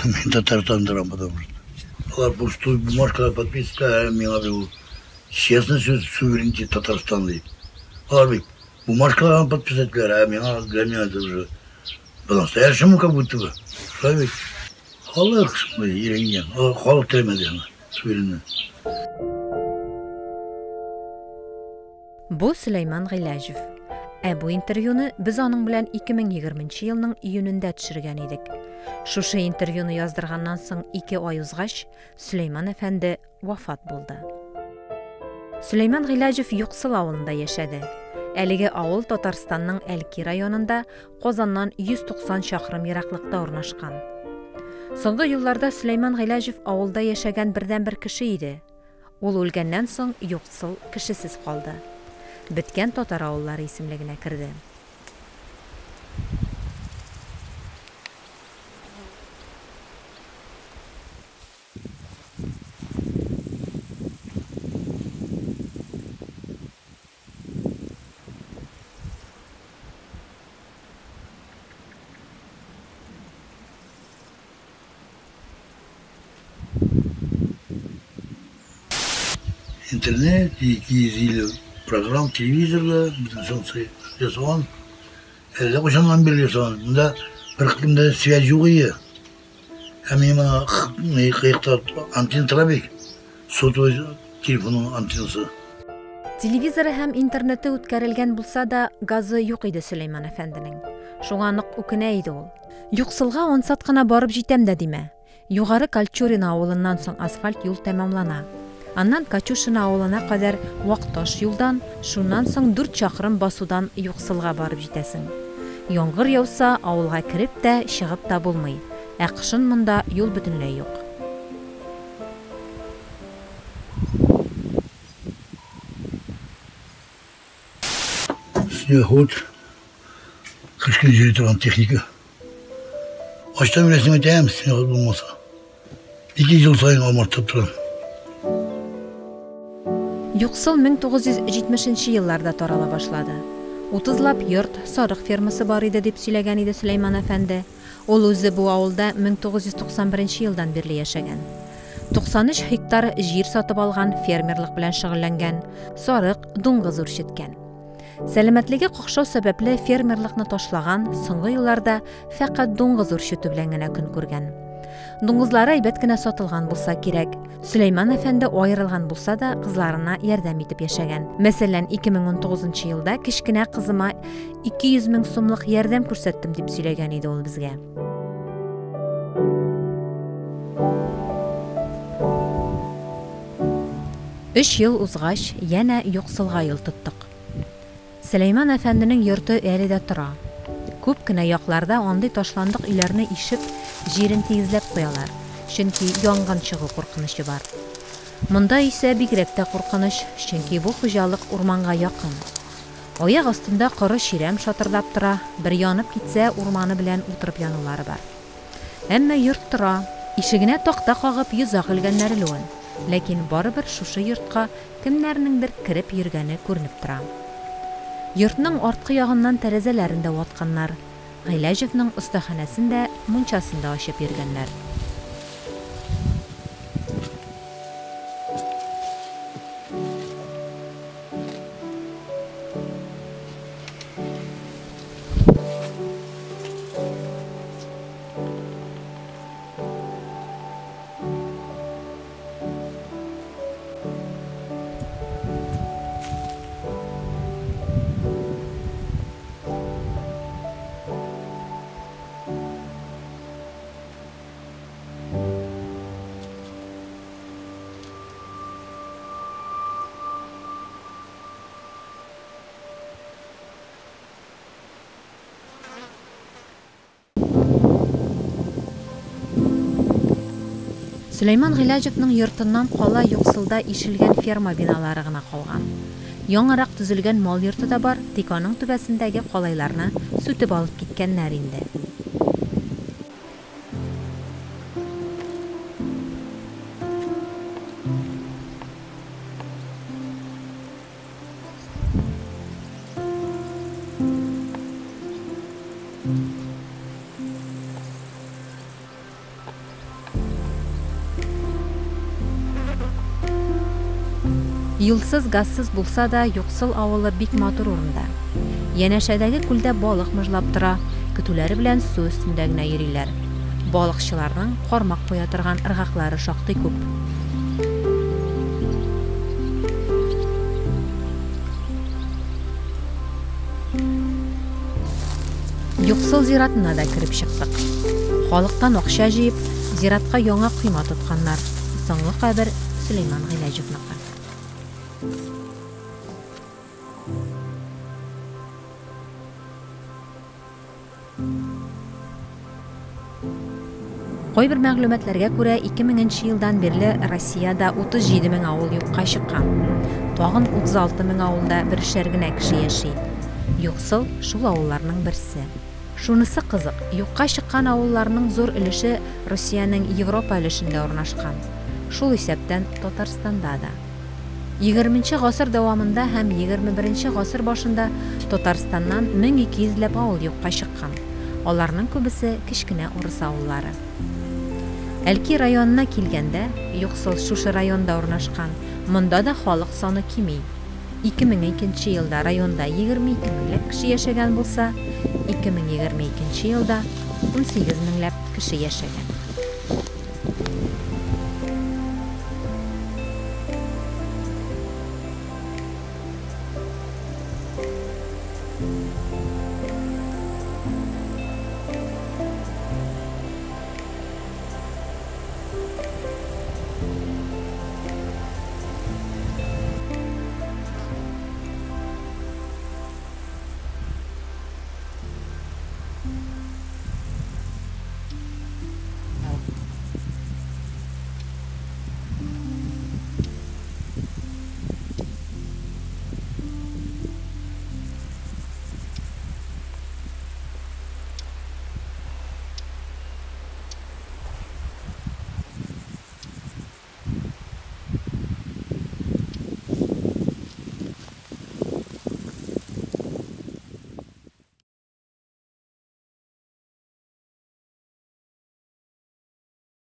Мин Татарстан торам, потому что. Алар пустую бумажкалар подписывают, ә миңа бит ул честный сүз, суверенитет Татарстан дип. Алар бит бумажкаларны подписать итәләр, ә миңа, для меня это уже по-настоящему как будто бы. Шулай бит. Халык шундый өйрәнгән. Халык теләмәде аны суверенны. Бу Сөләйман Гыйләҗев. Ә бу интервьюны без аның белән 2020 нче елның июнендә төшергән идек. Шушы интервьюны яздырганнан соң ике ай узгач, Сөләйман әфәнде вафат булды. Сөләйман Гыйләҗев Юксыл авылында яшәде. Әлеге авыл Татарстанның Әлки районында, Казаннан 190 чакрым ераклыкта урнашкан. Соңгы елларда Сөләйман Гыйләҗев авылда яшәгән бердәнбер кеше иде. Ул үлгәннән соң Юксыл кешесез калды. Беткән татар авыллары исемлегенә керде. Интернет, 250 программ телевизорда, бөтен солнце ясаган. Әллә кайчаннан бирле ясаган. Монда бер кемдә связь юк иде. Ә мин моны кыекта антенна тора бит. Сотовый телефонның антеннасы. Телевизоры һәм интернеты үткәрелгән булса да, газы юк иде Сөләйман әфәнденең. Шуңа нык үкенә иде ул. Юксылга ансат кына барып җитәм дә димә. Югары Колчурино авылыннан соң асфальт юл тәмамлана. Аннан Качушино авылына кадәр вак таш юлдан, шуннан соң дүрт чакрым басудан Юксылга барып җитәсең. Яңгыр яуса, авылга кереп тә, чыгып та булмый. Ә кышын монда юл бөтенләй юк. Снегоход, кыш көне йөри торган техника. Ачтан үләсең әйтәм, снегоход булмаса. Ике ел саен алмаштырып торам. Юксыл 1970 нче елларда тарала башлады. Утызлап йорт, сарык фермасы бар иде, дип сөйләгән иде Сөләйман әфәнде. Ул үзе бу авылда 1991 елдан бирле яшәгән. 93 һектар җир сатып алган, фермерлык белән шөгыльләнгән, сарык, дуңгыз үрчеткән. Сәламәтлеге какшау сәбәпле фермерлыкны ташлаган, соңгы елларда фәкать дуңгыз үрчетү белән генә көн күргән. Дуңгызлары әйбәт кенә сатылган булса кирәк. Сөләйман әфәнде аерылган булса да, кызларына ярдәм итеп яшәгән. Мәсәлән, 2019 елда кечкенә кызыма 200 мең сумлык ярдәм күрсәттем, дип сөйләгән иде ул безгә. Өч ел узгач, янә юксылга юл тоттык. Сөләйман әфәнденең йорты әле дә тора. Күп кенә якларда андый ташландык өйләрне ишеп, җирен тигезләп куялар, чөнки янгын чыгу куркынычы бар. Монда исә бигрәк тә куркыныч, чөнки бу хуҗалык урманга якын. Аяк астында коры чирәм шатырдап тора, бер янып китсә, урманы белән утырып янулары бар. Әмма йорт тора. Ишегенә такта кагып йозак элгәннәр элүен. Ләкин барыбер шушы йортка кемнәрнеңдер кереп йөргәне күренеп тора. Йортның арткы ягыннан тәрәзәләрен дә ватканнар. Гыйләҗевның остаханәсен дә, мунчасын да ачып йөргәннәр. Сөләйман Гыйләҗевның йортыннан кала Юксылда ишелгән ферма биналары гына калган. Яңарак төзелгән мал йорты да бар, тик аның түбәсендәге калайларны сүтеп алып киткәннәр инде. Юлсыз, газсыз булса да, Юксыл авылы бик матур урында. Янәшәдәге күлдә балык мыжлап тора, көтүләре белән су өстендә генә йөриләр. Балыкчыларның кармак куя торган ыргаклары шактый күп. Юксыл зиратына да кереп чыктык. Халыктан акча җыеп, зиратка яңа койма тотканнар. Соңгы кабер Сөләйман Гыйләҗевныкы. Кайбер мәгълүматларга күрә, 2000 нче елдан бирле Россиядә 37 мең авыл юкка чыккан. Тагын 36 мең авылда берешәр генә кеше яши. Юксыл, шул авылларның берсе. Шунысы кызык, юкка чыккан авылларның зур өлеше Русиянең Европа өлешендә урнашкан. Шул исәптән Татарстанда да. Егерменче гасыр дәвамында һәм егерме беренче гасыр башында Татарстаннан 1200 ләп авыл юкка чыккан. Аларның күбесе кечкенә урыс авыллары. Әлки районына килгәндә, Юксыл шушы районда урнашкан, монда да халык саны кими. 2002 нче елда районда 22 меңләп кеше яшәгән булса, 2022 нче елда 18 меңләп кеше яшәгән.